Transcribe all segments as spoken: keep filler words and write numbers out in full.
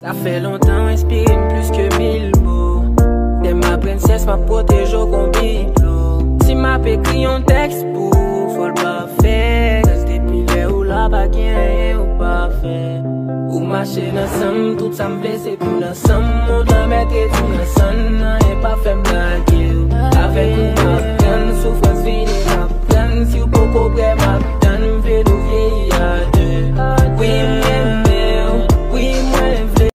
Sa fè lontan w enspire m plis ke mil mo. Dè ma prensès, m ap pwoteje w kon biblo. Si m ap ekri yon tèks pou ou, fò l pafè. Kaz depi lè ou la, pa gen anyen ou pa fè. Ou mache nan san m, tout sa m vle se pou nan san m. Ou nan mèt redi nan san m, anyen pa fè m lage w. Avèk ou m ap tann, soufrans vini m ap tann. Si w poko prè m ap tann, m vle nou vyeyi a de. Wi, m renmen w, wi, mwen vle.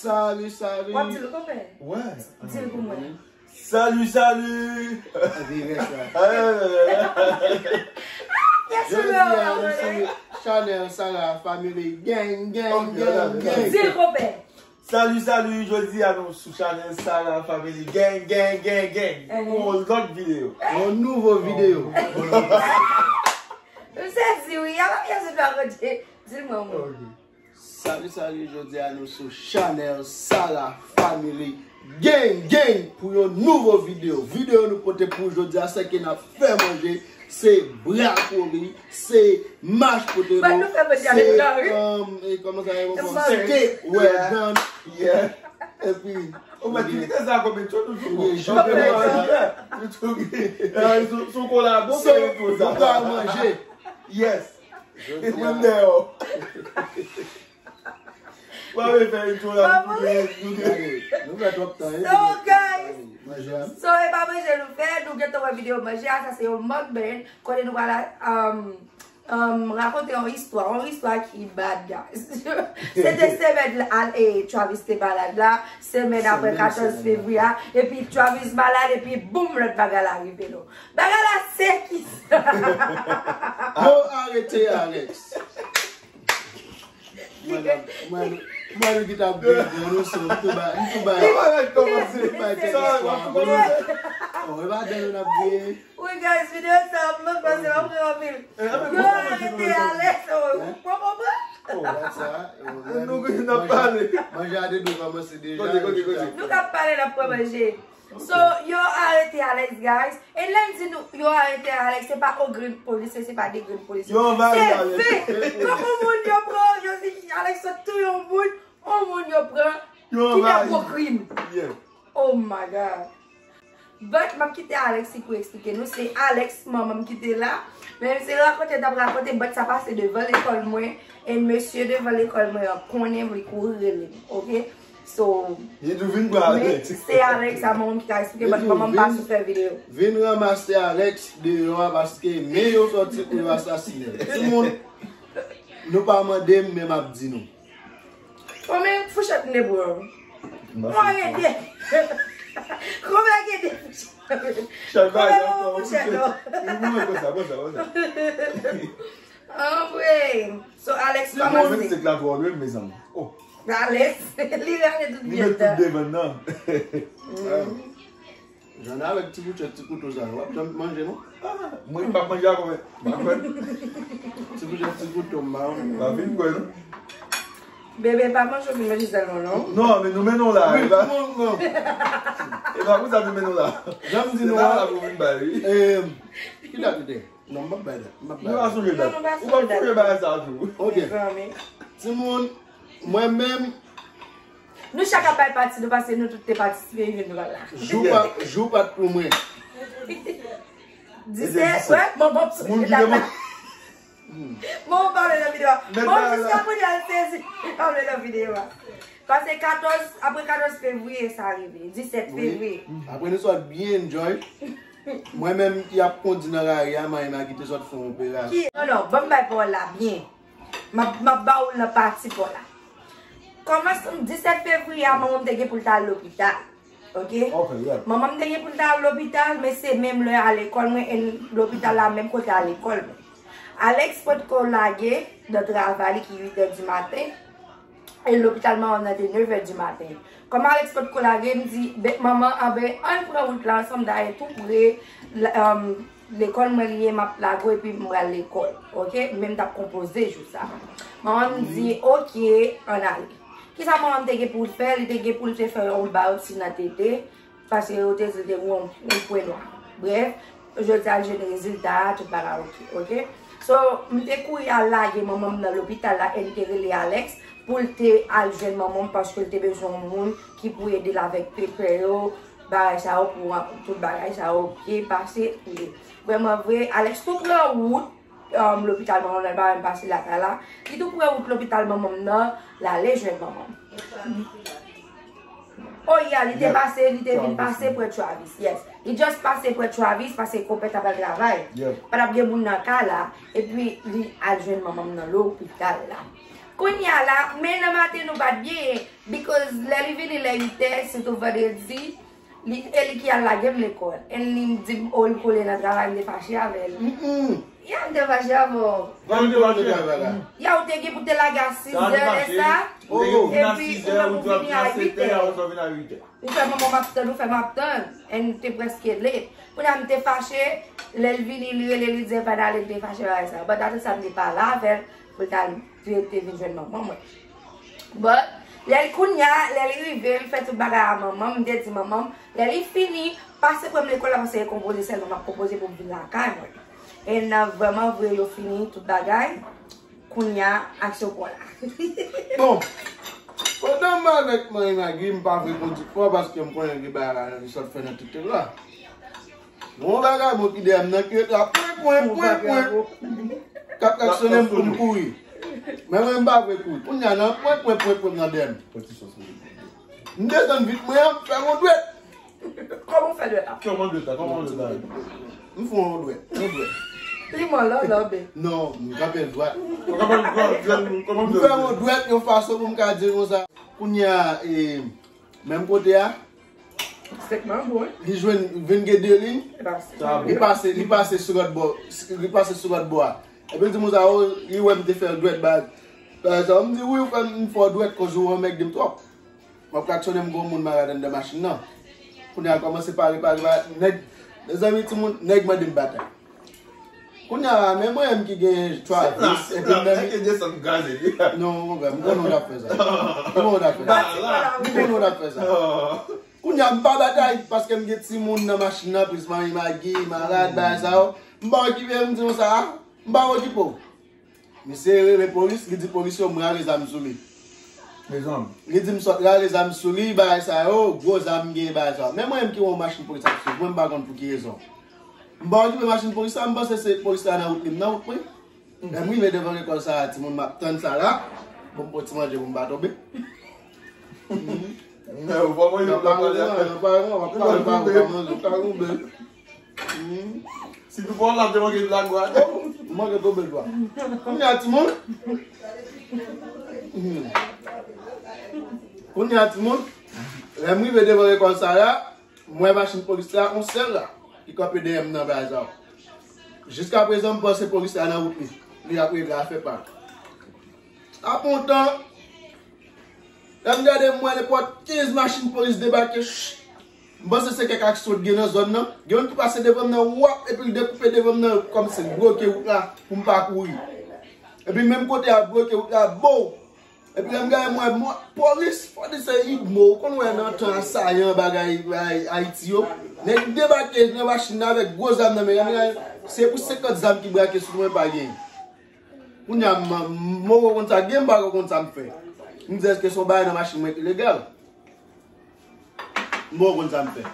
Salut, salut. W ap di l konpè? Ouais. Di l pou mwen. Salut, salut. Direct la. Ah, là, là, là. Yes, Jodi sir. A nou sou Chanel Sarah Family. Gang, gang, gang, gang. Di l konpè. Salut, salut. Jodi a nou sou Chanel Sarah Family. Gang, gang, gang, gang. Mhm. Pou yon lòt videyo. Yon nouvo videyo. M sezi wi, a pa byen sou dwa kote. Di l mwen mwen. Salut, salut. Jodi a nou sou Chanel Sarah Family. Gang, gang. Pou yon nouvo videyo. Videyo nou pote pou jodi a, se ke n ap fè manje. Se brakoli, se mash potato, Ban nou fè manje avèk se kari. um, e kòman sa ye bon Bon. steak well done. Yeah. Epi Ou mèt ki te sa konbyen chou nou tou. Ebyen, jan nou fè sa. Nou tou. Sou kolabo So, fè tou sa. Nou pral manje. Yes. Jodi E a, mwen deyò. Ou ap fè yon chou la pou nou. Gade, nou fè twòp tan. So, guys. Manje a. So, e pa manje nou fè, nou gentan wè videyo manje a, sa se yon mukbang, kote nou pral um, um, rakonte yon istwa, yon istwa ki bad, guys. Se te semèn la, e, Travis te malad la, semèn apre Semèn, katòz semèn. Fevriye a, epi Travis malad, epi boum, lòt bagay la rive nou. Bagay la se kisa? Yo arete Alex. Mwen, mwen, mwen ki t ap gade nou sou tou ba, nou tou ba. Ou pa mèt kòmanse. Nou bay kèk Sa, istwa. ou kòmanse. Oh, e pa dan nou n ap gade. Wi, guys, videyo sa, mwen panse w ap ri anpil. Eh, ah, mais Yo pourquoi arete tu Alex, oh, Hein? ou konprann? Oh, dat sa. Nou gen nan pale. Manje a te dwe kòmanse deja. Kote, kote, kote. Nou ka pale, n ap pran manje. So, yo arete Alex, guys. E lè m di nou, yo arete Alex, se pa o grenn polis, se pa de grenn polis. Yo anvayi Se Alex. vin. Kòm yon moun yo pran, yo di Alex sot touye yon moun, yon moun yo pran, Yo ki te anvayi. Gwo krim. Yeah. Oh my God. But, m ap kite Alex li pou eksplike nou. Se Alex, manman m ki te la. Men se rakonte t ap rakonte, but sa pase devan lekòl mwen. E mesye devan lekòl mwen an konnen m, li kouri rele m. Oke? So, Li tou vin pran men Alex. se Alex a manman m ki ka eksplike, but manman m pa sou fè videyo. Vin ranmase Alex deyò a paske men yo sòti pou yo asasinen l. Timoun, nou pa mande m, men m ap di nou. Konbyen fouchèt m te pran? Mwen gen de. Konbyen gen de fouchèt? Chak bagay Konbyen fouchèt non? Li mouri konsa, konsa, konsa. Anmwey. So, Alex Li mouri kòmanse. se la twò lwen, mezanmi. Oh, Alex, li rale tout li met tout vye devan nan. Jan avèk ti bouchèt, ti kouto sa, w ap janm manje non? Ah, mwen pa manje a konmen. Pa kwè. Ti bouchèt, ti kouto, m ba w. Pa fin kwè non. Bebe, pa manje, ou vin manje sèlman, non? Non, men nou mennen w la. Wi, E pa, non, non. e pa pou sa nou mennen w la. Jan m di Se nou pa a, la pou vin bay, wi. eh, ki dat li te? Non, m p ap bay dat. M p ap bay Nou pa dat. sonje dat. Non, nou pa Ou pa sonje dat. Sonje bagay sa tou. Ok. Mezanmi. Timoun, mwen menm, Nou chak ap bay pati nou paske nou tout te patisipe, nou la. Jou pa, jou pa t pou mwen. Disèt, wè, bon, bon, Moun ki devan. Bon, pale nan videyo a. Men Bon, pa jiska kounye a, l sezi. Pale nan videyo a. Paske katòz, apre katòz fevriye, sa rive. Disèt fevriye. Apre nou sot byen enjoy. Mwen menm ki ap kondi nan rari a, manman m ki te sot fè yon operasyon. Ki, non, non, ban m bay pawòl la byen. M ap, m ap ba ou l nan pati pa w la. Kòmansman disèt fevriye a, manman m te gen pou l ta al lopital. Ok? Ok, yeah. Manman m te gen pou l ta al lopital, men se menm lè a lekòl mwen, e lopital la menm kote a lekòl mwen. Alex potko lage nan travay li ki uit è di maten, e lopital manman m nan te nèf è di maten. Kòm Alex potko lage, m di, "Ben, manman, anben, ann pran wout la ansanm, dayè tou pre, la, um, lekòl mwen li ye, m ap lage w epi m pral lekòl." Ok? Men m t ap konpoze jou sa. Manman m di, "Ok, ann ale." Kisa manman m te gen pou l fè? Li te gen pou l te fè yon biopsi nan tete, paske yo te di l te gen yon, yon pwen nwa. Brèf, jodi a l jwenn rezilta a, tout bagay ok, ok? So, m te kouri al lage manman m nan lopital la, e m te rele Alex pou l te al jwenn manman m paske l te bezwen yon moun ki pou ede l avèk pepè yo, bagay sa yo, pou tout bagay sa yo byen pase pou li. Vrèman vre, Alex tou pran wout um, lopital manman m nan, l pa menm pase lakay la. Li tou pran wout lopital manman m nan, l ale jwenn manman m. Oh yeah, li te pase, li te vin pase prè Travis, yes. Li just pase prè Travis, pase konpè t ap al travay. Pa t ap gen moun nan kay la, epi li al jwenn manman m nan lopital la. Kounye a la, men nan maten nou pa t byen, because lè li vini lè uit è, sitou vandredi, li, e li ki al lage m lekòl. And li di m, oh, li kole nan travay, m te fache avè l. Ya, m te fache avè w. Kòman te fache? Ya, ou te gen pou te lage a sis è lè sa. Epi ou menm ou vini a uit è. Ou fè manman m ap tann, ou fè m ap tann. And te prèske late. Kounye a m te fache, lè l vini, li rele, li di l pa t ale, m te fache bagay sa. But apre sa, m te pale avè l, pou l t al, pou l te vin jwenn manman mwen. But, lè l kounye a, lè l rive, l fè tout bagay a manman m, m te di manman m, lè li fini, pase pran m lekòl la, paske e konpoze sèlman m ap konpoze pou m vin lakay mwen. E nan vrèman vre, yo fini tout bagay, kounye a, aksyon pran la. Bon, pandan m avèk manmi Magi, m pa vle kondi fò, paske m konnen gen bagay la, li sot fè nan tete la. Gon vagabon ki dèyè m nan ki ret la, pwen, pwen, pwen, pwen. K ap klaksonnen m pou m kouri. Men mwen, m pa vle kouri. Kounye a nan pwen, pwen, pwen, pwen nan dèyè m. M desann vit mwen an, m fè yon dwèt. Kòman w fè dwèt la? Kòman dwèt la? Kòman dwèt la? M fè yon dwèt, yon dwèt. Li mò lò lò be. Non, m kanpe l dwat. Ou kanpe l dwat, kòman m fè yon dwèt yon fason pou m ka di l konsa. Kounye a, e, menm kote a, Sèk manbo, wi. Li jwenn, vin gen de liy. Li pase, li pase sou lòt bò, li pase sou lòt bò a. Epi l di moun sa, o, li wè m te fè l dwèt, ba, ba sa, m di, wi, ou fè m fè w dwèt, koz ou anmègde m twòp. M ap klaksonnen, m gon moun malad anndan machin nan. Kounye a l kòmanse pale, pale, pale, nèg, mezanmi, timoun, nèg mande m batay. Kounye a, men mwen menm ki gen Travis, epi m nan. Nèg ki desann gaze li. Non, mon frè, m konnen w t ap fè sa. M konnen w t ap fè sa. M konnen w t ap fè sa. Kounye a, m pa batay, paske m gen timoun nan machin nan, plis manmi Magi, malad, bagay sa yo. M pa okipe, m di konsa, m pa okipe w. Misye rele polis, li di polis yo, m rale zam sou li. Li di m sot rale zam sou li, bagay sa yo, gwo zam m genyen, bagay sa yo. Men mwen menm ki wè yon machin polis ap swiv mwen, m pa konn pou ki rezon. M pa okipe machin polis la, m panse se polis la nan wout li, m nan wout mwen. Lè m rive devan lekòl sa a, timoun, m ap tann sa la. Bon, m pran ti manje pou m pa tonbe. Nan pale, nan pale, w ap pale, w ap pale, w ap manje, w ap tonbe. Si nou pa w la, te manke lagwa. M manke tonbe dwa. Kounye a, timoun. Kounye a, timoun. Lè m rive devan lekòl sa a, m wè machin polis la, yon sèl la, ki kanpe dèyè m nan bagay sa yo. Jiskaprezan, m panse polis la nan wout li. Li ap regle afè pa l. Apre yon tan, lè m gade, m wè nenpòt kenz machin polis debake. Ch-, m panse se kèk aksyon t gen nan zòn nan. Gen youn ki pase devan m nan, wap, epi l dekoupe devan m nan, kòmsi l bloke wout la pou m pa kouri. Epi menm kote a bloke wout la, bow! Epi lè m gade, m wè mò, polis, fò di se Igbo, ou konn wè nan tan asayan bagay, bagay Ayiti yo. Nèg debake nan machin nan avèk gwo zam nan men yo, se pou senkant zam ki brake sou mwen, pa genyen. Kounye a, m, m poko konn sa gen, m poko konn sa m fè. M di, èske se yon bagay nan machin mwen ki legal? M poko konn sa m fè.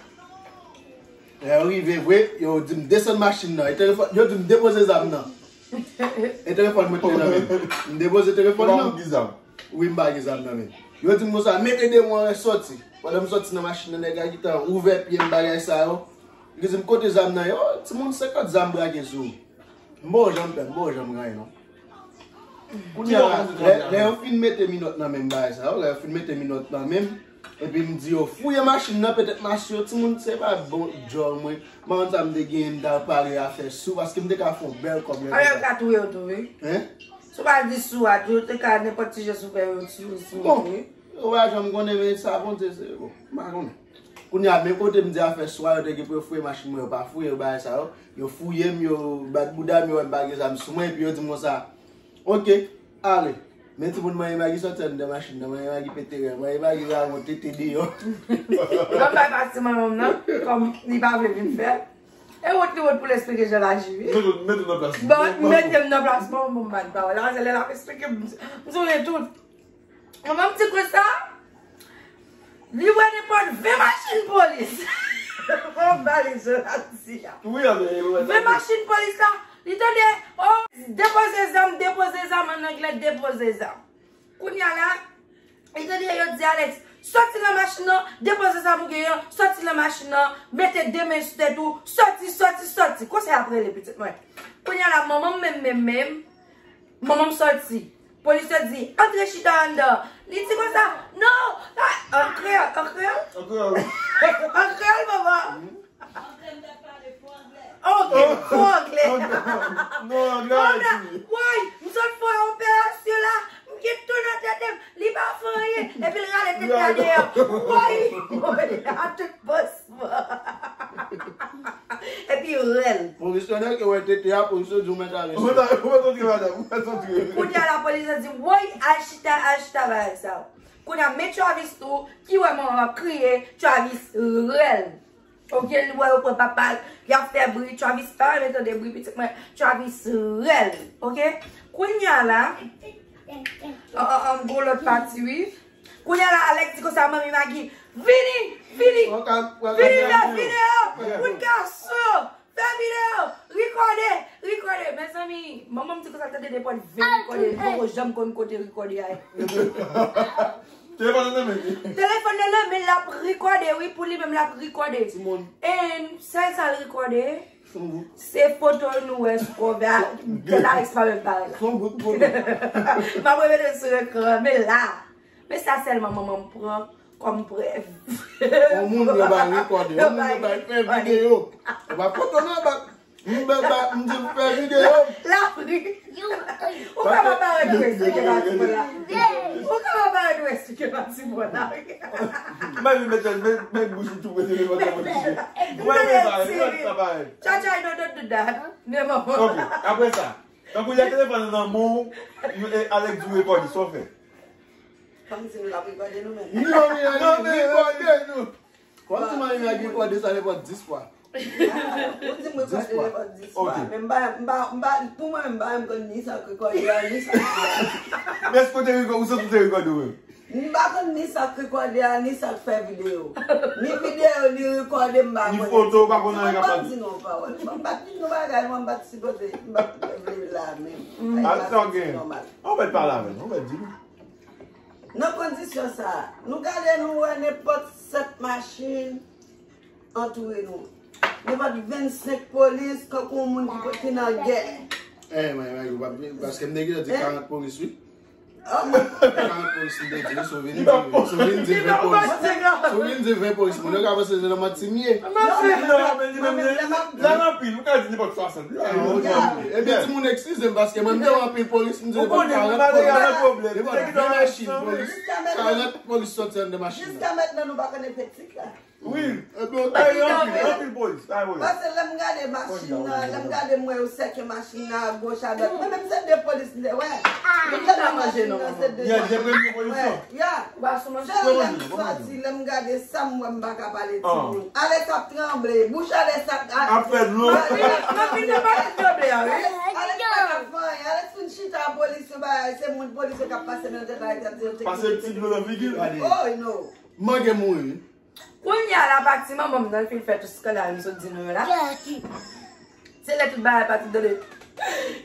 Lè yo rive vre, yo di m desann machin nan. E telefòn, yo di m depoze zam nan. E telefòn mwen te nan men m. M depoze telefòn nan. Wi, m pa gen zam nan men m. Yo di m konsa, mete de mwen soti. Pandan m soti nan machin nan, nèg la gentan ouvè pye m, bagay sa yo. Li di m, kote zam nan ye? O, timoun, senkant zam brake sou ou. M poko janm pè, m poko janm gen anyen non. Kounye a, lè, lè yo fin mete minòt nan men m, bagay sa yo, lè yo fin mete minòt nan men m, epi m di yo fouye machin nan, petèt m asye yon timoun, se pa bon djòl mwen. M pa konn sa m te genyen, m ta pale afè sou, paske m te ka fè yon bèl kòb lè. Alò yo ka touye w tou, wi. Hein? Si w pa di sou a, tou, yo te ka nenpòt ti jès ou fè yo touye w tou, wi. Yo pa janm konnen, men sa Bondye se, bon, m pa konnen. Kounye a, men kote m di afè sou a, yo te gen pou yo fouye machin mwen, yo pa fouye, yo bagay sa yo. Yo fouye m, yo bat bouda m, yo wè m pa gen zam sou mwen, epi yo di m konsa, oke, ale. Men timoun, manyen Magi soti anndan machin nan, manyen Magi pete rèl, manyen Magi rale yon tete deyò. Yo bay pati manman m nan, kòm li pa vle vin fè. E wont li wont pou l esplike jan l aji, wi. Mete w nan plas mwen. Bon, mete m nan plas mwen, bon, m pa di pawòl. Apre sa, lè l ap esplike, m, m sonje tout. Manman m di konsa, li wè nenpòt ven machin polis. Bon, m pale jan l ap di a. Ven machin polis la, li tande, oh, depoze zam, depoze zam, an anglè, depoze zam. Kounye a la, li tande yo di Alex, sòti nan machin nan, depoze zam ou genyen an, sòti nan machin nan, mete de men sou tèt ou, sòti, sòti, sòti. Konsèy ap rele pitit mwen. Kounye a la, manman m menm, menm, menm, manman m sòti. Polis yo di, antre chita anndan. Li di konsa, non, an kreyòl, an kreyòl? An kreyòl. An kreyòl, manman. Ok, fò anglè. Non, anglè. Woy, m sot fè operasyon la, m gen tou nan tèt m, li pa fè anyen, epi l rale tèt la deyò. Woy, woy, a tout bòs mwen. Epi rèl. Polis yo nèg yo wè tete a, polis yo di w mèt ale. Ou mèt antre, madanm, ou mèt antre. Kounye a la polis yo di, woy, al chita, al chita bagay sa. Kounye a men Travis tou, ki wè manman ap kriye, Travis rèl. Ok, li wè yo pran papa l, y ap fè bri, Travis pa renmen tande bri, pitit mwen, Travis rèl, ok? Kounye a la, an, an, an, gon lòt pati, wi. Kounye a la, Alex di konsa, manmi Maggie, vini, vini, vini fè videyo, pou n ka sou, fè videyo, rikòde, rikòde. Mezanmi, manman m di konsa, tande nenpòt ven rikòde, m poko janm konn kote rikòde a ye. Telefòn nan men li. Telefòn nan nan men l, l ap rikòde, wi, pou li menm l ap rikòde. Timoun. E sèl sa l rikòde, se foto nou wè sou kòvè a, tèt Alex pa menm parèt la. Son bout foto. M ap remete l sou ekran, men la. Men sa sèlman manman m pran kòm prèv. Yon moun yo bay rikòde, yon moun yo bay fè videyo. Yo bay foto nan bak. M di l fè videyo. Lapri. Ou ka pa parèt ou esplike pati mwen la. Ou ka pa parèt ou esplike pati mwen la. Mwen vin met men bouch ou tou prese le vant mwen. Mwen vin parèt, mwen pa parèt. Chacha, you don't do that. Men manman. Ok, apre sa. Tankou lè telefòn nan men w, Alex di w rekòde, sa w fè? Kòmsi nou t ap rekòde nou menm. Non, men, non, men, rekòde nou. Kòmsi manmi a rekòde sa nenpòt dis fwa. Ou di m rekòde nenpòt dis fwa. Men m pa, m pa, m pa, pou mwen, m pa menm konn ni sa k rekòde a, ni sa k fè a. Men èske w te rekòde, ou santi w te rekòde ou menm? M pa konn ni sa k rekòde a, ni sa k fè videyo. Ni videyo, ni rekòde, m pa konnen. Ni foto, ou pa konnen anyen k ap pase. Ban m di nou yon pawòl. M pa t di nou bagay, mwen, m pa t sipoze, m pa t vle la menm. Al sa w gen. An mèt pale avè l, an mèt di nou. Nan kondisyon sa a, nou gade nou wè nenpòt sèt machin antoure nou. Nenpòt vennsenk polis, tankou yon moun ki, ki nan gè. Eh, mwen, mwen, ou pa, paske m te gentan di karant polis, wi. Karant polis, m te di, so vin di, so vin di ven polis. So vin di ven polis, moun yo ka panse se nan manti m ye. Non, men li menm, li anpil, ou ka di nenpòt swasant. Ebyen, timoun, eskize m, paske mwen, m te wè anpil polis, m di, nenpòt karant polis, nenpòt ven machin polis, karant polis sòti anndan machin nan. Jiska mentnan, nou pa konn efektif la. Wi. Ebyen, anpil, anpil polis, pa gen pwoblèm. Paske lè m gade machin nan, lè m gade m wè yo sèke machin nan agoch adwat. Mwen menm se de polis m te wè. Lè m gade machin nan se de. Dènye polis yo. Sèl lè m sòti, lè m gade sa m wè m pa ka pale timoun. Alex ap tranble, bouch Alex ap fè dlo. Alex pa ka fè anyen, Alex fin chita polis yo bagay, se moun polis yo k ap pase nan tèt Alex ap di yo te kite. Pase ti dlo nan figi l. Oh no. Mange mouri. Kounye a la pati manman m nan fin fè tout skandal m sot di nou yo la. Se lè tout bagay pati tande.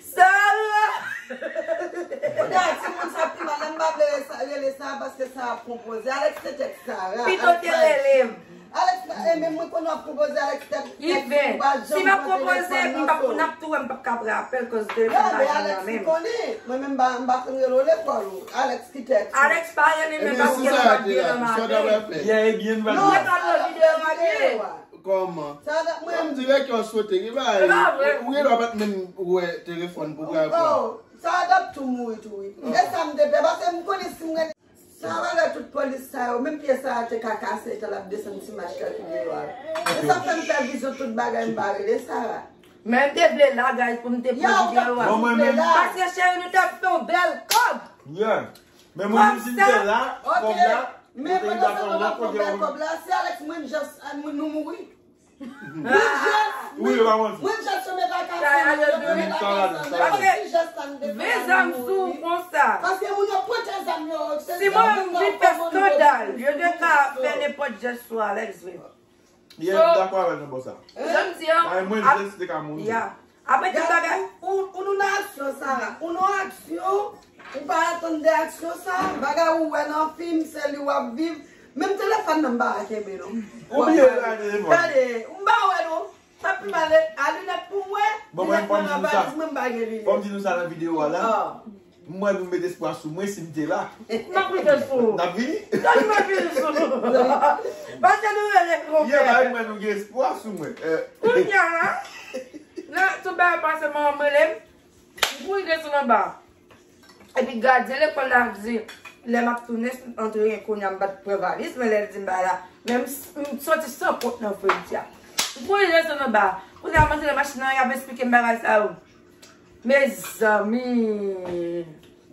Sara! Kounye a timoun sa pi mal, m pa vle rele Sara paske Sara ap konpoze. Alex te tèt Sara. Pito te rele m. Alex, e menm mwen konnen w ap konpoze Alex tèt. Iven, si m ap konpoze, m p ap, n ap tou wè m p ap ka pran apèl koz telefòn pa janm nan menm. Alex ki konnen. Mwen menm m pa, m pa konn rele w lekòl ou. Alex Alex pa renmen men paske l pa byen nan maten. Byen, byen, nou pa byen. Mwen pa nan videyo a byen. Kòman? Sa dat mwen. Mwen m di rèk yo sote, ki bagay. Ou gen dwa pa t menm wè telefòn pou gade. Oh, sa dat tou mouri tou wi. E sa m te pè, paske m konnen si m rele. Sa valè tout polis sa yo, menm pye sa a te ka kase, etan l ap desann ti mach la ki deyò a. E sa fè m pè vizyon tout bagay, m pa rele Sara. Men m te vle la, guys, pou m te pran videyo a. Paske cheri, nou t ap fè yon bèl kòb. Yeah. Men mwen menm si m te la, kòb la, men pandan se tan n ap fè yon bèl kòb la, si Alex mwen just, nou mouri. Wi, yo pa manti. Wi, jès yo met akase, yo met akase. Paske ven zam sou konsa. Paske moun yo pote zam yo. Si mwen vin fè skandal, yo te ka fè nenpòt jès sou Alex vre. Yeah, m dakò avè l nan bò sa. Jan m di an. Mwen, jès te ka mouri. Apre tout bagay. Ou, ou, ou nou nan aksyon sa. Ou nan aksyon. Ou pa atann de aksyon sa. Bagay ou wè nan fim, se li w ap viv. Menm telefòn nan m pa ka kenbe non. Ou bliye lage telefòn. Gade, m pa wè non. Sa pi mal, a linèt pou mwen. Bon, mwen, fò m di nou sa. Valiz mwen, m pa gen linèt. Fò m di nou sa nan videyo a la. M wè nou met espwa sou mwen si m te la. M ap rete sou ou. N ap vini? Sa nou ap vini sou ou? Paske nou rele konpè. Ye, ba, m wè nou gen espwa sou mwen. Kounye a la, nan tout bagay pase, manman m rele m. M kouri desann anba. Epi gadyen lekòl la di, lè m ap tounen, antre kounye a m pa t pran valiz mwen, lè l di m bagay la. Men m, m soti san kont nan fredi a. M kouri desann anba. Kounye a m antre nan machin nan, y ap esplike m bagay sa yo. Mezanmi!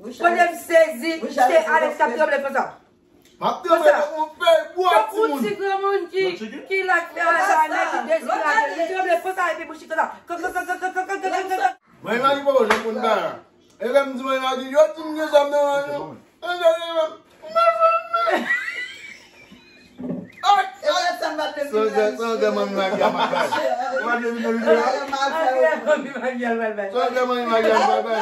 Kote m sezi, se Alex k ap tranble konsa. M ap tranble tankou yon fèy bwa, timoun. Tankou ti granmoun ki, ki lak fè aza nèg ki dezidrate. Li tranble konsa epi bouch li konsa. Mwen imajine poko janm konn bagay. E lè m di mwen imajine, yo di m gen zam nan men yo. Mezanmi! Sonje, sonje manmi Maria m ap bay. Sonje manmi Maria m ap bay.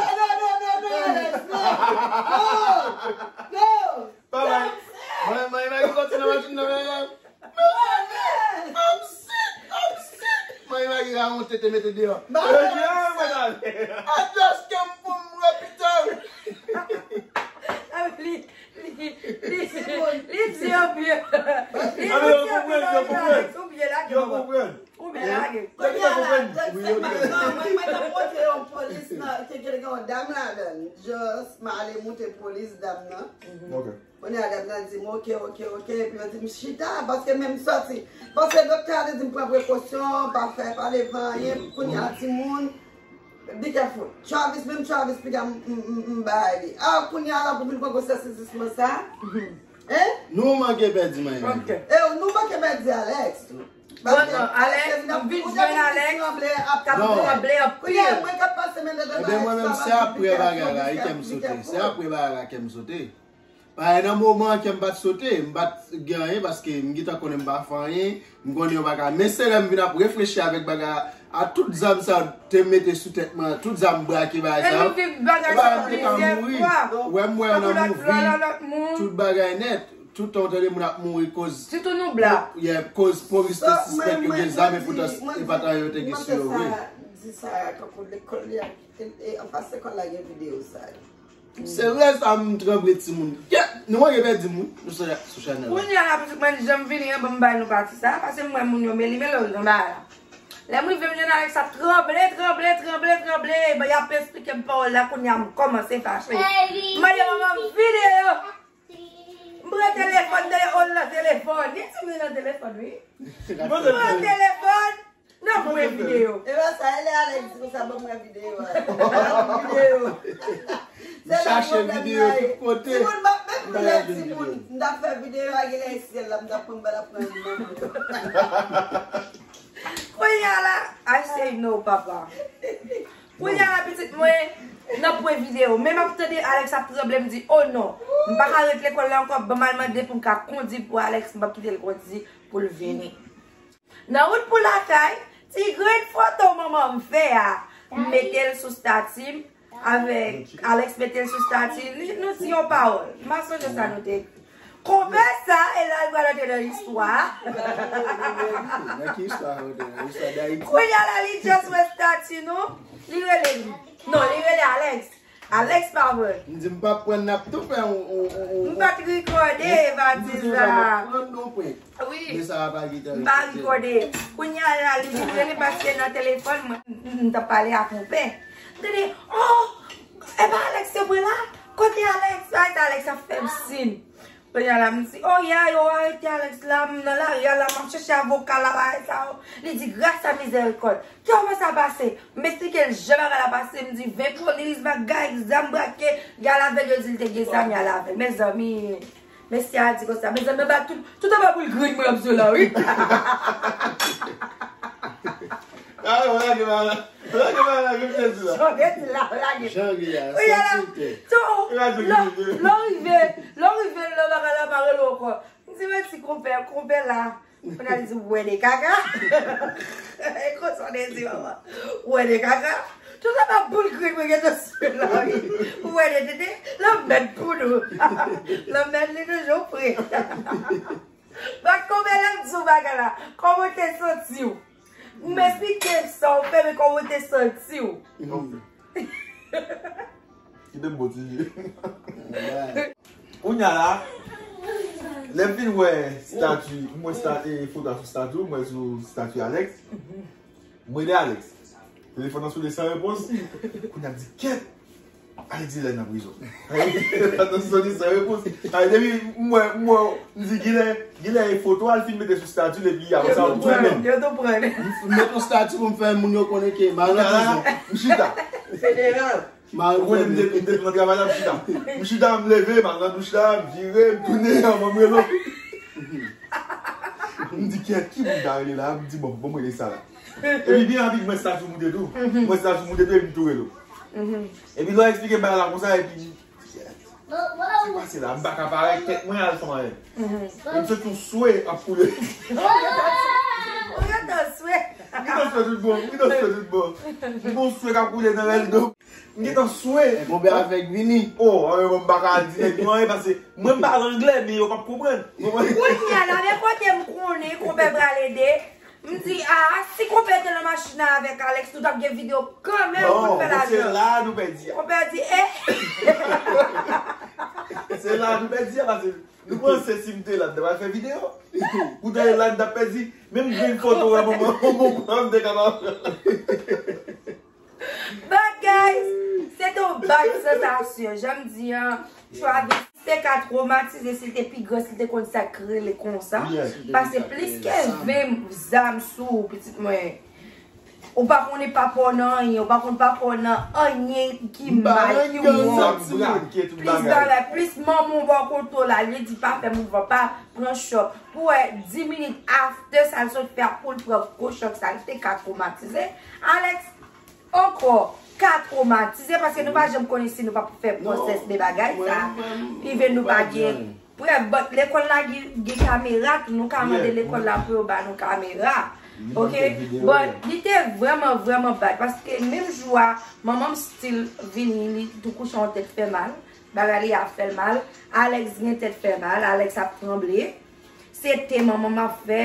Bye bye. Manmi Maria kontinye machin nan men. I'm sick, I'm sick. Manmi Maria rawonte te mete deyò. I just came from lopital. Li, li, li, li di yo byen. Li di yo byen, yo konprann. Ou byen la, yo konprann. Ou byen la. Kounye a la, mwen, mwen t ap monte yon polis nan, te gen yon dam ladan l. Just, m ale moute polis dam nan. Ok. Kounye a dam nan di m, ok, ok, ok, epi yo di m chita, paske menm sòti. Paske doktè a te di m pran prekosyon, pa fè, pa leve anyen, kounye a timoun. Be careful. Travis, menm Travis piga m, m, m, m bay li. Ah, kounye a la pou vin pran gwosès sezisman sa. Hein? Nou manke pèdi manman. Ok. E nou manke pèdi Alex tou. Bon, non, Alex, m vin jwenn Alex, t ap tranble anpil. Kounye a mwen k ap pase men dedan Alex. Ebyen mwen menm se apre bagay la wi ke m sote. Se apre bagay la ke m sote. Paske nan moman an ke m pa t sote, m pa t gen anyen paske m gentan konnen m pa fè anyen, m konnen yo pa ka. Men se lè m vin ap reflechi avèk bagay a, a tout zam sa yo te mete sou tèt mwen, tout zam brake bagay sa yo, e bagay m te ka mouri. Wè m wè yo nan movie, tout bagay nèt, tout tan w tande moun ap mouri koz, yeah, koz polis te sispèk yo gen zam e poutan e pa t anyen yo te gen sou yo vre. Di sa, kankou lekòl li a, e, e, anfas lekòl la gen videyo sa yo. Se vrè sa, m tranble timoun. Kèt! Nou manke pèdi moun. Nou se sou chanèl la. Kounye a la, pitit mwen, jan m vini an, ban m bay nou pati sa, paske m wè moun yo meli meli nan bagay la. Lè m rive, m jwenn Alex ap tranble, tranble, tranble, tranble. Bon, y ap esplike m pawòl la, kounye a m kòmanse fache. M mande manman m videyo. M pran telefòn, telefòn nan telefòn. Gen timoun nan telefòn, wi. M pran telefòn. Nan mwen videyo. E pa sa, e lè Alex di konsa, ban mwen videyo a. Ban mwen videyo. Se la pwoblèm nan ye. Timoun, m ap menm lè timoun, m t ap fè videyo a, genlè e syèl la, m t ap pran, m t ap pran nan men yo. Kounye a la, I say no, papa. Kounye a la, pitit mwen, nan pwen videyo. Men m ap tande Alex ap tranble, m di, oh non. M pa ka ret lekòl la ankò, ban m al mande pou m ka kondi pou Alex, m p ap kite l kondi pou l vini. Nan wout pou lakay, ti grenn foto manman m fè a, m mete l sou stati m, avèk Alex mete l sou stati li, nou di yon pawòl. M pa sonje sa nou te ekri. Konpè sa, e la l pral antre nan istwa. Nan ki istwa w antre nan istwa Dayiti? Kounye a la, li just wè stati nou, li rele m. Non, li rele Alex. Alex pa vre. M di m p ap pran, n ap tou fè yon, yon, yon, yon, m pa t rikòde, m di m pa t rikòde. Wi. Men sa a pa gentan rikòde. M pa rikòde. Kounye a la, li vin rele paske nan telefòn mwen, m, m t ap pale ak yon pè. M tande, oh, e pa Alex yo pran la? Kote Alex? Bagay sa Alex ap fè m siy. Kounye a la, m di, oh, yeah, yo arete Alex la, m nan lari a la, m ap chèche avoka la, bagay sa yo. Li di, gras a mizèrikòd. Kòman sa pase? M esplike l jan bagay la pase, m di, ven polis, bagay, zam brake, y al avè l, yo di l te gen zam, y al avè l. Mezanmi, mesye a di konsa, mezanmi, anba tout, tout anba boul grenn mwen ap zo la, wi. Ah, ou lage bagay la. Ou lage bagay la, menm jan di la. Jan w te di la, ou lage. Jan w ye a, wi, santi l te. Tou, lè, lè w rive, lè w rive, lè bagay la mare l ankò. M di, mèsi, konpè, konpè la. Kounye a l di, "Ou wè de kaka." E konsa w te di, manman. "Ou wè de kaka." Tout sa pa boul grenn mwen gentan sou la, wi. "Ou wè de tete, lanmèd pou nou." Lanmèd li toujou pre. Bat konbyen lè m di w bagay la? Kòman w te santi w? M esplike sa w fè, men kòman w te santi w? Kite m bò ti je. Kounye a la, lè m vin wè stati, m wè stati, foto a sou stati, m wè sou stati Alex. M rele Alex. Telefòn nan sone san repons. Kounye a m di, "Kèt!" Alex di lè nan prizon. Telefòn nan sone san repons. Ay, depi m wè, m wè, m di, "Gilè, gilè e foto a l fin mete sou stati l, epi apre sa, yo tou pran l." Yo tou pran l. M met yon stati pou m fè moun yo konnen ke m al nan prizon. M chita. Federal. Ou konnen m te, m te nan travay la, m chita. M chita, m leve, m al nan douch la, m vire, m tounen, anvan m rele w. M di, "Kèt, ki moun ta rele la?" M di, "Bon, bon, m rele sa la." Epi byen rapid, mwen stati moute tou. Mwen stati moute tou, epi m tou rele w. Epi lè w eksplike m bagay la konsa, epi m di, "Kèt, sa k pase la?" M pa ka parèt, tèt mwen al fè anyen. Epi m santi yon swe ap koule. Ou gentan swe. M gentan swe tout bon, m gentan swe tout bon. M gon swe k ap koule nan rèl do. M gentan swe. E konbyen avèk vini? Oh, anyen, bon, m pa ka di nèg yo anyen, paske mwen m pale anglè, men yo p ap konprann. Kounye a la, men kote m konnen konpè pral ede, m di, "Ah, si konpè te nan machin nan avèk Alex, nou t ap gen videyo kanmenm pou n fè lajan." Bon, se la nou pèdi a. Konpè di, "Eh!" Se la nou pèdi a, paske nou panse si m te la, m ta pral fè videyo. Poutan e la n t ap pèdi. Menm grenn foto a, manman, manman, manman, m te kapab. But guys, se te yon bad sansasyon. Jan m di an, Travis te ka twomatize si l te pi gran, si l te konn sa k rele konsa. Pase plis ke ven zam sou ou, pitit mwen. Ou pa konnen papa w nan anyen, ou pa konn papa w nan anyen ki mal, ki wrong. Plis bagay, plis manman w bò kote w la, li di pa fè mouvman, pa pran chòk. Pou wè, dis minit after sa l sot fè a pou l pran gwo chòk sa, li te ka twomatize. Alex, ankò ka twomatize, paske nou pa janm konnen si nou p ap fè pwosès de bagay sa. Even nou pa gen prèv, but lekòl la gen, gen kamera tou, nou ka mande lekòl la pou yo ba nou kamera. Ok? But li te vrèman, vrèman bad, paske menm jou a, manman m still vini, li tou kouche yon tèt fè mal, bagay li ap fè l mal, Alex gen tèt fè mal, Alex ap tranble. Se te manman m ap fè,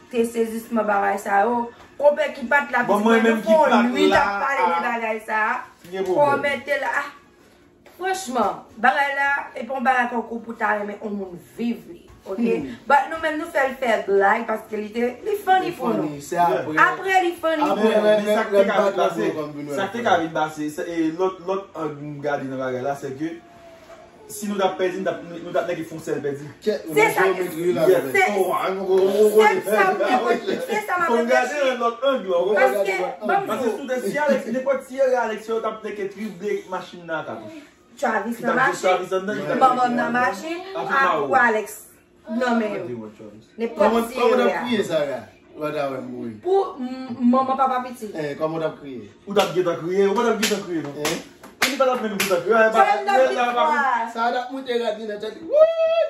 te sezisman bagay sa yo. Konpè ki pa t la, pitit mwen, nou fè yon nuit ap pale de bagay sa. Kòmè te la. Franchman, bagay la, e pa yon bagay tankou pou ta renmen yon moun viv li. Ok? But nou menm nou fè l fè blag paske li te, li funny pou nou. Apre li funny pou nou. Men sa k te ka vin pase, sa k te ka vin pase, lòt, lòt ang m gade nan bagay la, se ke si nou t ap pèdi, nou t ap, nou t ap nèk fè yon sèl pèdi. Se sa, se sa m te konn, se sa m ap reflechi. Paske, ban m di w. Paske si w te, si Alex, nenpòt ti erè Alex fè, yo t ap nèk trible machin nan a katouch. Travis nan machin, manman m nan machin, ak ou Alex nan men yo. Nenpòt ti erè a. Kòman w t ap kriye, Sarah? Ou pa ta wè m mouri. Pou m-, manman papa pitit. Eh, kòman w t ap kriye? Ou t ap gentan kriye, ou pa t ap gentan kriye non. Eh? Li pa t ap menm gentan kriye. Sa t ap moute rad li nan tèt li. Woy!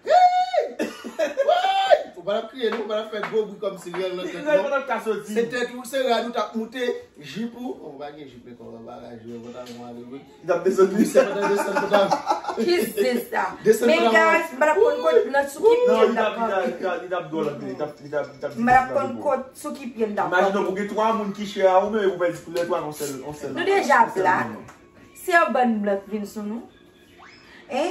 Hey! Woy! Ou pa t ap kriye non, ou pa t ap fè gwo bri kòmsi rèl nan tèt non. Li pa t ap ka soti. Se tèt ou, se rad ou t ap moute, jip ou. Ou pa gen jip men kòman bagay jwe, ou pa t ap male wi. Li t ap desann li. Desann, desann, desann. Ki zis sa? Men guys, m pa t ap konn kot nan sou ki pye m t ap kanpe. M pa t ap konn kot sou ki pye m t ap kanpe. Imajine w pou gen twa moun ki share a ou menm e pou pèdi lè twa nan yon sèl, yon sèl. Nou deja plat. Se yon bann blan k vin sou nou. Hein?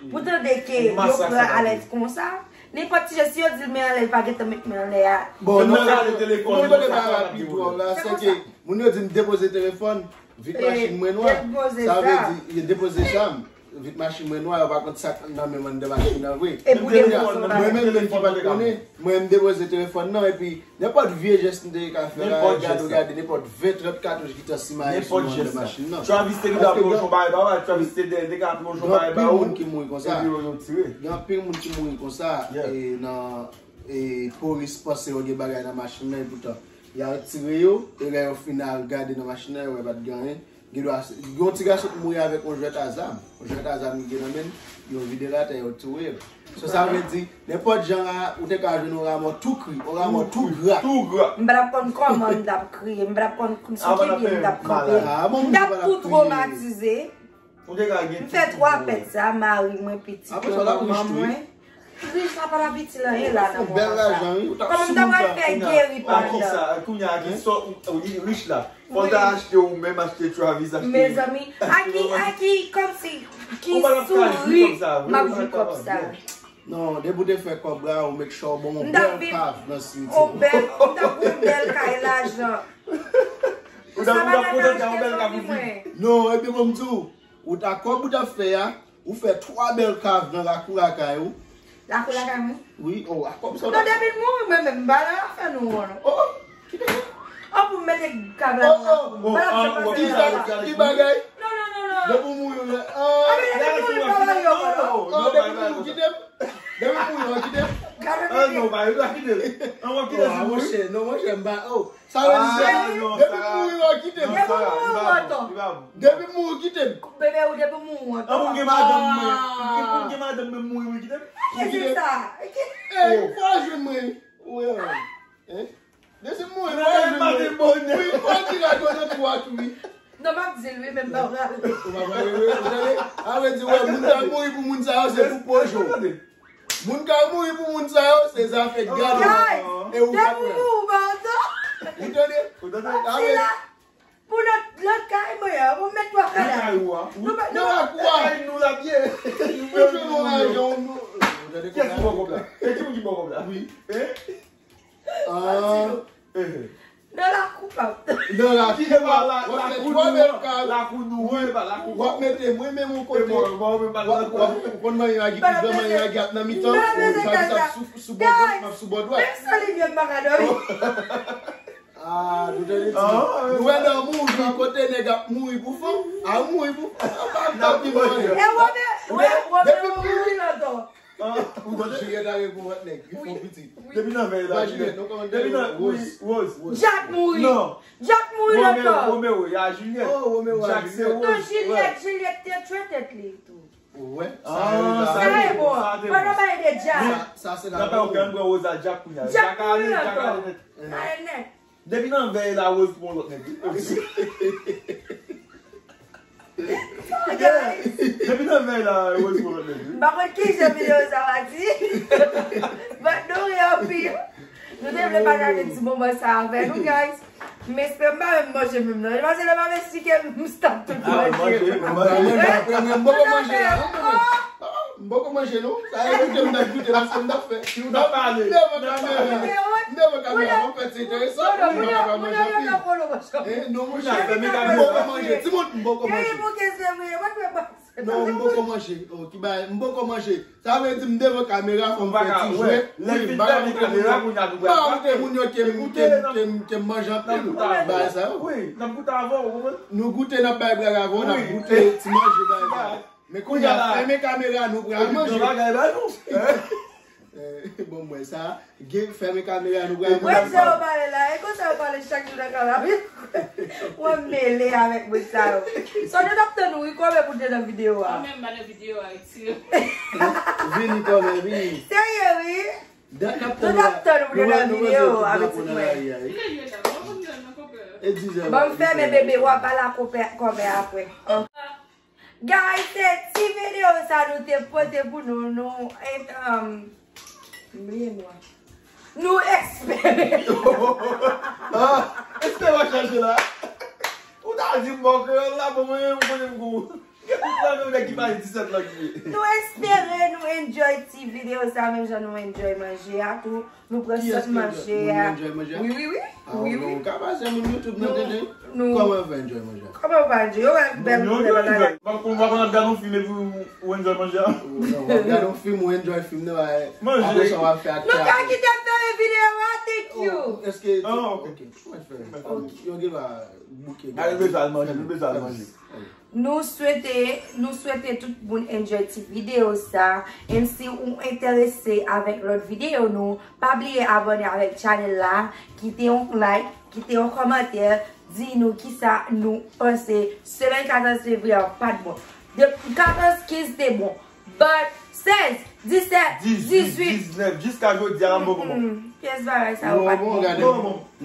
Pou tande ke yo pran Alex konsa. Nenpòt ti jan, si yo di l men anlè, l pa gentan met men anlè a. Bon, non, sa, pou mwen tande bagay la pi dwòl la, se ke moun yo di m depoze telefòn. Vit machin mwen nwa. Sa vle di, yo depoze zam. Vit machin mwen nwa, yo pa konn sa k nan menm anndan machin nan vre. Mwen menm, menm ki pa t konnen, mwen m depoze telefòn nan, epi nenpòt vye jès m te ka fè la, gade w gade, nenpòt ven, trant katouch ki t ap simaye sou anndan machin nan. Travis te gentan plonje yon bagay ba ou, Travis te gentan plonje yon bagay ba ou, epi yo tire. Gen anpil moun ki mouri konsa, e nan, e polis panse yo gen bagay nan machin nan, epoutan Y al tire yo, e lè yo fin al gade nan machin nan, yo wè pa t gen anyen. Gen dwa, gen yon ti gason ki mouri avèk yon jwèt a zam. Yon jwèt a zam ki gen nan men l, yo vide l atè, yo touye l. So, sa vle di, nenpòt jan a, ou te ka jwenn yon lanmò tou kri, yon lanmò tou gra. Tou gra. M pa t ap konn kòman m t ap kriye, m pa t ap konn sou ki pye m t ap kanpe. M t ap tou twomatize. M fè twa pèt sa, mari mwen, pitit mwen, manman mwen. Rich la pa t ap itil anyen la nan moman sa. Kòman m ta pral fè geri pandan? Kisa, kounye a ki sò, ou di rich la. Fò w ta achte ou menm, achte Travis, achte. Mezanmi, a ki, a ki, kòmsi, ki souri m ap jwi kòb sa. Non, depi w te fè kòb la, ou make sure w bon yon bèl kav nan simitye. Yon bèl, m t ap yon bèl kay lajan. Ou t ap, ou t ap kontan gen yon bèl kav pou viv. Non, epi ban m di w, ou ta kòb ou t ap fè a, ou fè twa bèl kav nan lakou lakay ou. Lakou lakay mwen? Wi, oh, a kòb sa w t ap. Non, depi l mouri, mwen menm, m pa nan afè nou an, non. Oh, kite m. An pou m mete kav la nan lakou. Oh, oh, oh, ki bagay? Non, non, non, non. Depi w mouri, ou lè. Ah, men depi w mouri, pa bagay yo, non. Oh, depi w mouri, ou kite m. Depi m mouri, w ap kite m? Gade. Ah, non, pa yo, w ap kite l. An, w ap kite l si mouri. Non, monchè, m pa, oh, sa vle di, depi m mouri, w ap kite m. Depi m mouri, w ap kite m. Depi m mouri, w ap kite m. Bebe, ou depi m mouri, w ap kite m. An, pou m gen madanm mwen. Pou m gen madanm mwen, m mouri, w kite m. Ki se sa? Ey, ou pa jwenn mwen. Ou wè, hein? Depi m mouri, w ap jwenn mwen. Wi, w ap di la kote twa tou, wi. Non, m ap di l wi, men m pa pral. Ou pa pral, wi, wi, ou tande? A vle di, wè, moun k ap mouri pou moun sa yo, se pou poze w. Moun k ap mouri pou moun sa yo, se zafè gado. E ou pa pral. Ou tande? Ou tande? Pati la, pou lòt, lòt kay mwen an, pou m met twa kay la. Nan lakou a. Kay nou la byen. Ou jwenn yon lajan, ou tande? Kiyès ki ba w kòb la? E ki moun ki ba w kòb la? Wi. Hein? Ah. Nan lakou pa. Nan lakou a, w ap fè twa bèl kav. Lakou nou, wi, pa lakou. W ap mete mwen menm yon kote. W ap, w ap konn manyen ak gran manyen ak nan mitan. Ou sa ki sa sou, sou bò gòch, m ap sou bò dwat. Menm san limyè m pa ka dòmi. Ah, nou tande di. Nou wè nan movie, kote nèg ap mouri pou fanm, a mouri pou fanm. Pa, pa, pa, pi manje. E w ap, w ap, w ap mouri nan do. Juliet a reponn lòt nèg, li fè yon pitit. Depi nan vèy la, Juliet. Depi nan, wi, Rose. Jack mouri. Non. Jack mouri nan do. Romeo, Romeo, y a Juliet. Oh, Romeo a Juliet. Non, Juliet, Juliet te tchwe tèt li tou. Ou wè? Sa e bon. Pandan pale de Jack. Sa, sa se la. Nan pa okenn bwa Rose a Jack kounye a. Jack mouri nan do. Jack ale nèt. Depi nan vèy la, Rose pran lòt nèg. Depi nan vèy la, Rose pran lòt nèg. M pa konn kijan videyo sa va di. But nou ri anpil. Nou te vle pataje ti moman sa avè nou, guys. M espere m pa menm manje menm non. Paske lè m ap esplike, m stop tout manje. Ah, manje, manje. Manje, manje, manje. M poko manje la non. M poko manje non. Sa e goute m t ap goute paske m t ap fè. Si w t ap pale. M devan kamera. M devan kamera. Mwen kwè se enteresan. Moun yo pa ka manje anpil. Eh, non, monchè. M poko manje. Timoun, m poko manje. Non, m poko manje. Oh, ki bagay, m poko manje. Sa vle di m devan kamera, fò m fè ti jwèt. Wi, m pa ka montre moun yo. M pa montre moun yo ke m, ke m, ke m, ke m manje anpil. Bagay sa yo. Wi, n ap goute avè w, ou konprann? Nou goute, n ap bay blag avè w, n ap goute ti manje bagay sa yo. Men kounye a, fèmen kamera, nou pral manje. Yon bagay ba nou. Eh, bon, mwen sa, gen fèmen kamera, nou pral manje. Mwen se yo pale la, e konsa yo pale chak jou nan kanape. Mwen mele avèk moun sa yo. So, nou t ap tann ou wi, kòman pou te nan videyo a? Mwen menm pa nan videyo a, retire. Vini kòman, vini. Serye wi. Dat n ap tann ou la. Nou t ap tann ou pou te nan videyo a, avèk ti mwen. E dizè. Ban m fèmen bebe, w ap pale a kòmè, kòmè apre. Guys, se ti videyo sa nou te pote pou nou, nou, um, m bliye mo a. Nou espere. Ah, espere w ap chache la. Ou ta di m bon kreyòl la, bon, mwen menm, m konnen m gou. Gen tout lang, nèg ki pale disèt lang li ye. Nou espere nou enjoy ti videyo sa, menm jan nou enjoy manje a tou. Nou pran sòs manje a. Wi, wi, wi. Wi, wi. Ou ka pase moun YouTube nan tete. Kòman yo fè enjoy manje a? Kòman yo pa enjoy? Yo wè bèl koulè bagay la. M ap konn w ap gade yon fim epi ou enjoy manje a. Non, w ap gade yon fim, ou enjoy fim nan, apre sa w ap fè aktè. Nou ka kite m nan Videyo a, thank you. Èske... Ah, ok. Yo gen dwa bouke. Gade, bezwen al manje, nou bezwen al manje. Nou swete, nou swete tout moun enjoy ti videyo sa. And si ou enterese avèk lòt videyo nou, pa bliye abòne avèk channel la, kite yon like, kite yon kòmantè, di nou kisa nou panse. Semèn katòz fevriye an pa t bon. De katòz, kenz te bon. But sèz, disèt, dizuit, diznèf, jiska jodi a la m poko bon. Pyès bagay sa yo pa t bon. Nou bon, gade.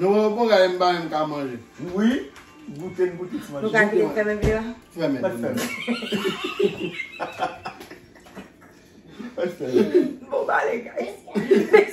Nou bon, gade, m pa menm ka manje. Wi, goute, n goute ti manje. Nou ka kite fèmen vye la. Fèmen. Mèt fèmen. Mèt fèmen. Bon, bale, guys. Mèt